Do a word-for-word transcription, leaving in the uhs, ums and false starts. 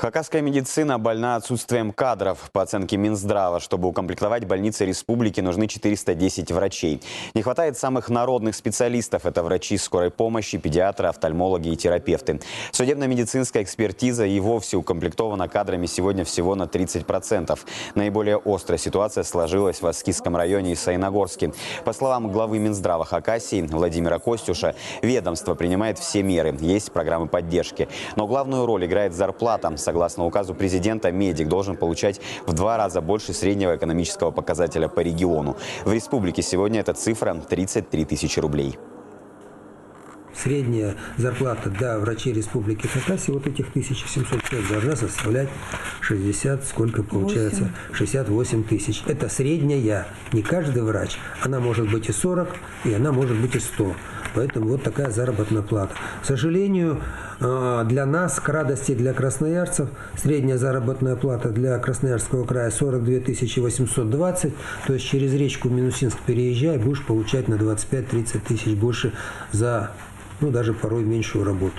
Хакасская медицина больна отсутствием кадров. По оценке Минздрава, чтобы укомплектовать больницы республики, нужны четыреста десять врачей. Не хватает самых народных специалистов. Это врачи скорой помощи, педиатры, офтальмологи и терапевты. Судебно-медицинская экспертиза и вовсе укомплектована кадрами сегодня всего на тридцать процентов. Наиболее острая ситуация сложилась в Аскизском районе и Саяногорске. По словам главы Минздрава Хакасии Владимира Костюша, ведомство принимает все меры, есть программы поддержки. Но главную роль играет зарплата. Согласно указу президента, медик должен получать в два раза больше среднего экономического показателя по региону. В республике сегодня эта цифра тридцать три тысячи рублей. Средняя зарплата для врачей Республики Хакасия, вот этих тысяча семьсот пять, должна составлять шестьдесят, сколько получается? Восемь. Шестьдесят восемь тысяч. Это средняя. Не каждый врач. Она может быть и сорок, и она может быть и сто. Поэтому вот такая заработная плата. К сожалению, э, для нас, к радости для красноярцев, средняя заработная плата для Красноярского края сорок две тысячи восемьсот двадцать, то есть через речку Минусинск переезжай, будешь получать на двадцать пять-тридцать тысяч больше за, ну, даже порой меньшую работу.